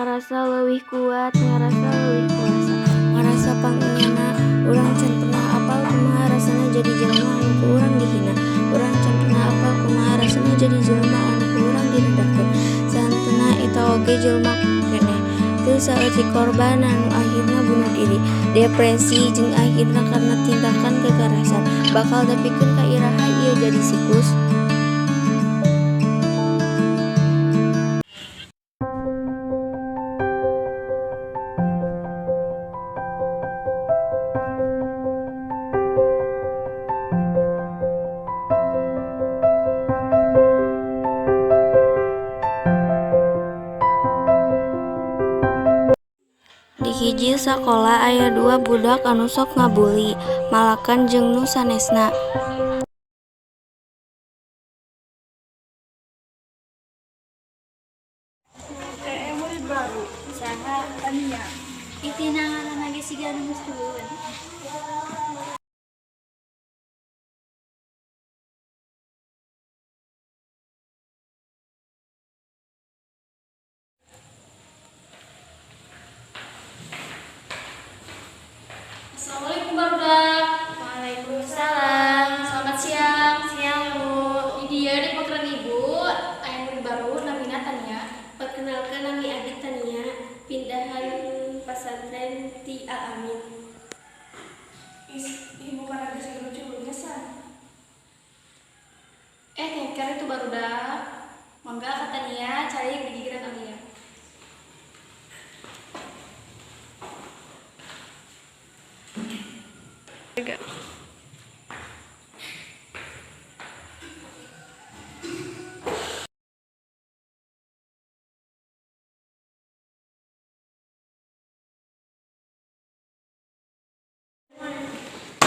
Ngarasa leuwih kuat, ngarasa leuwih kuasa, ngarasa pangeunahna. Urang can pernah apal kumaha rasana jadi jelema anu ku urang dihina. Urang can pernah apal kumaha rasana jadi jelema anu ku urang direndahkeun. Sahenteuna eta oge jelema keneh. Teu saeutik korban anu akhirna bunuh diri, depresi, jeung akhirna kana tindakan kekerasan. Bakal nepikeun ka iraha ieu jadi siklus? Di hiji sakola aya dua budak anu sok ngabully, malakan jeung nu sanesna. Eh, murid baru. Saha? Tania. Itina ngaranna ge siga nu geus turun. Assalamualaikum, barudak. Waalaikumsalam. Selamat siang. Siang, Bu. Di dieu di pengkereun Ibu aya murid baru namina Tania. Perkenalkan, nami Abi Tania, pindahan pesantren ti Al Amin. Is, ibu kan lagi segera culunnya san. Eh, keker itu barudak. Mangga ka Tania calik di gigireun Alia.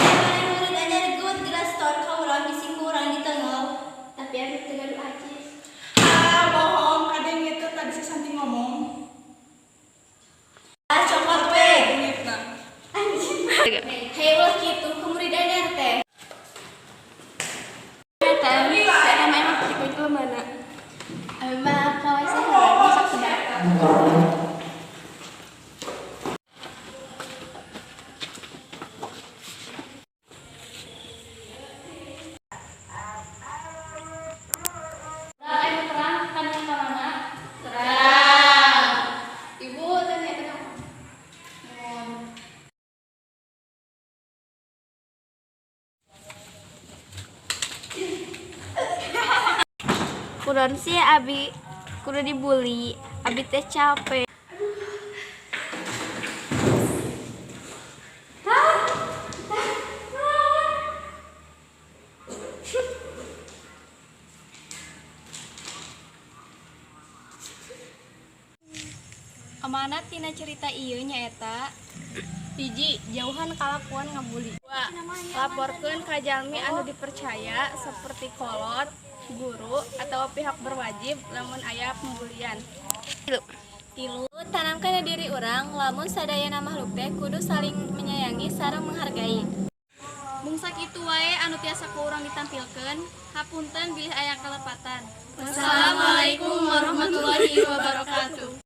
Mana murid anyar gut geura setor ka urang, bisi ku urang ditenggel. Tapi abi teu gaduh acis. Ah, bohong. Kadang itu tadi si Santi ngomong. Ah, cokot we. Leungitna. Hei, ulah kitu ke murid anyar teh. Eta eta mah emang tipe mana? Abi mah ka WC heula, masak sedap. Budak, aya nu terang Tania ka mana? Terang. Ibu, Tania tenang. Nuhun. Kunaon sih abi kudu dibully? Abi teh capek. Amanat tina cerita ieu nyaeta: 1, jauhan kalakuan ngabully. 2, laporkeun ka jalmi anu dipercaya seperti kolot, guru, atau pihak berwajib lamun aya pembulian. 3, tanamkan di diri urang lamun sadayana makhluk teh kudu saling menyayangi sareng menghargai. Mung sakitu wae anu tiasa ku urang ditampilkeun, hapunten bilih aya kalepatan. Wassalamualaikum warahmatullahi wabarakatuh.